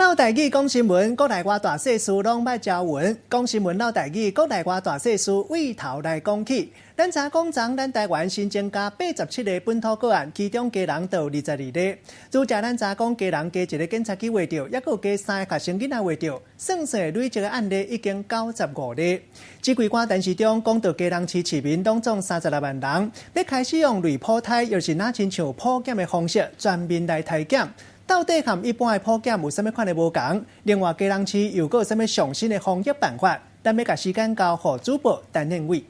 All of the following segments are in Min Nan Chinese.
嘮台語講新聞，國內外大細事攏愛招聞。講新聞嘮台語，國內外大細事對頭來講起。咱知影講昨咱台灣新增加87個本土個案，其中基隆就有22例。拄才咱知影講基隆加一个檢察機患著，抑閣加三个學生囡仔患著，算算累積的案例已經95例。指揮官陳時中講到基隆市市民攏總36萬人，欲開始用類普篩，抑是若親像普檢的方式全面來篩檢。到底和一般的普檢有啥物款的無仝？另外，基隆市又閣有啥物上新的防疫辦法？咱欲共時間交予主播陳憲偉。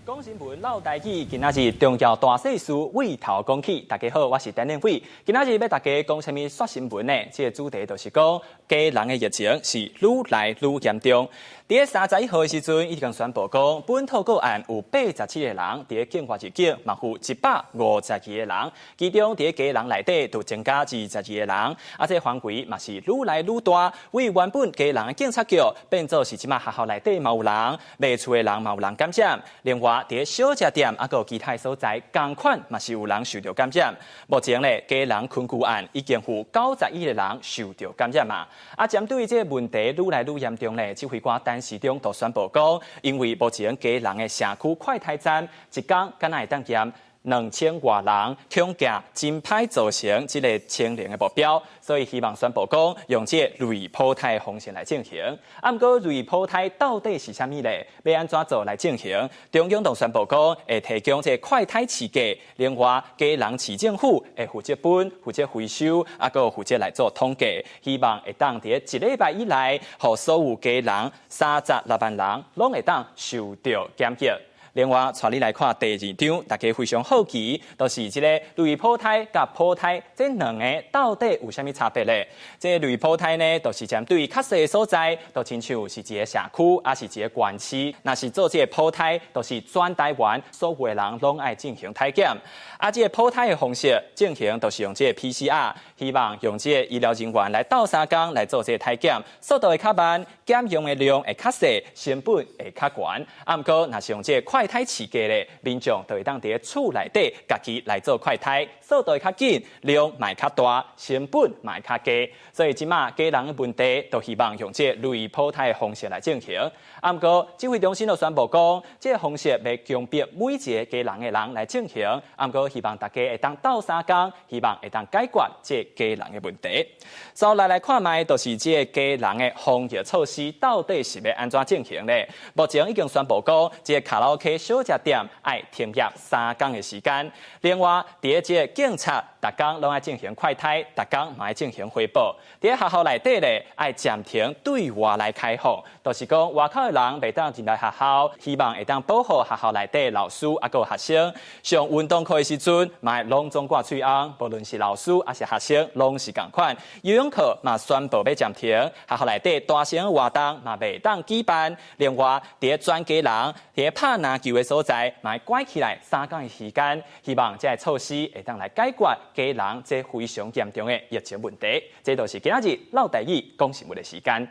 講新聞嘮台語，今仔日重要大細事對頭講起。大家好，我是陳憲偉。今仔日欲大家講啥物煞新聞呢？這个主題就是講基隆的疫情是愈來愈嚴重。佇咧31號的時陣，已經宣布講本土個案有87個人，佇咧境外入境嘛有152個人，其中佇咧基隆內底就增加22個人。啊，這个範圍嘛是愈來愈大。為原本基隆的警察局變做是這馬學校內底嘛有人，賣厝的人嘛有人感染。另外，佇咧小食店啊，閣有其他所在，仝款嘛是有人受著感染。目前咧，基隆分區案已經有91個人受著感染嘛。啊，針對這个問題愈來愈嚴重咧，指揮官陳時中就宣布講，因為目前基隆的社區快篩站一工敢若會當檢2000外人，恐驚真歹做成這个清零的目標，所以希望宣布講用這个類普篩的方式來進行。啊，毋過類普篩到底是啥物咧？欲按怎做來進行？中央就宣布講會提供這个快篩試劑，另外基隆市政府會負責分、負責回收，啊，閣負責來做統計，希望會當佇一禮拜以內，予所有基隆36萬人攏會當受著檢疫。另外，帶你來看第二張，大家非常好奇，就是這个類普篩佮普篩這兩个到底有啥物差別咧？這个類普篩呢，就是針對較細的所在，就親像是一个社區，抑是一个縣市，若是做這个普篩，就是全台灣所有的人攏愛進行篩檢。啊，這个普篩的方式進行，就是用這个 PCR，希望用這个醫療人員來鬥相共來做這个篩檢，速度會較慢，檢用的量會較細，成本會較懸。啊，毋過若是用這个快篩試劑咧，民眾就會當佇咧厝內底家己來做快篩，速度會較緊，量嘛會較大，成本嘛會較低。所以這馬基隆的問題，都希望用這个類普篩的方式來進行。啊，毋過指揮中心就宣布講，這个方式袂強迫每一个基隆的人來進行。啊，毋過希望大家會當鬥相共，希望會當解決這個基隆的問題。所以來來看覓，就是這個基隆的防疫措施到底是欲按怎進行咧？目前已經宣布講，這個卡拉 OK 小食店愛停業3工的時間。另外，佇咧這個警察，逐工攏愛進行快篩，逐工嘛愛進行回報。佇咧學校內底咧，愛暫停對外來開放，就是講外口的人袂當進來學校，希望會當保護學校內底老師啊，閣有學生。上運動課的時陣，嘛愛攏總掛喙甕，無論是老師抑是學生，攏是仝款。游泳課嘛宣布欲暫停，學校內底大型活動嘛袂當舉辦。另外，佇咧全基隆佇咧拍籃球的所在，嘛愛關起來三工的時間，希望這个措施會當來解決基隆這非常嚴重的疫情問題。這就是今仔日嘮台語講新聞的時間。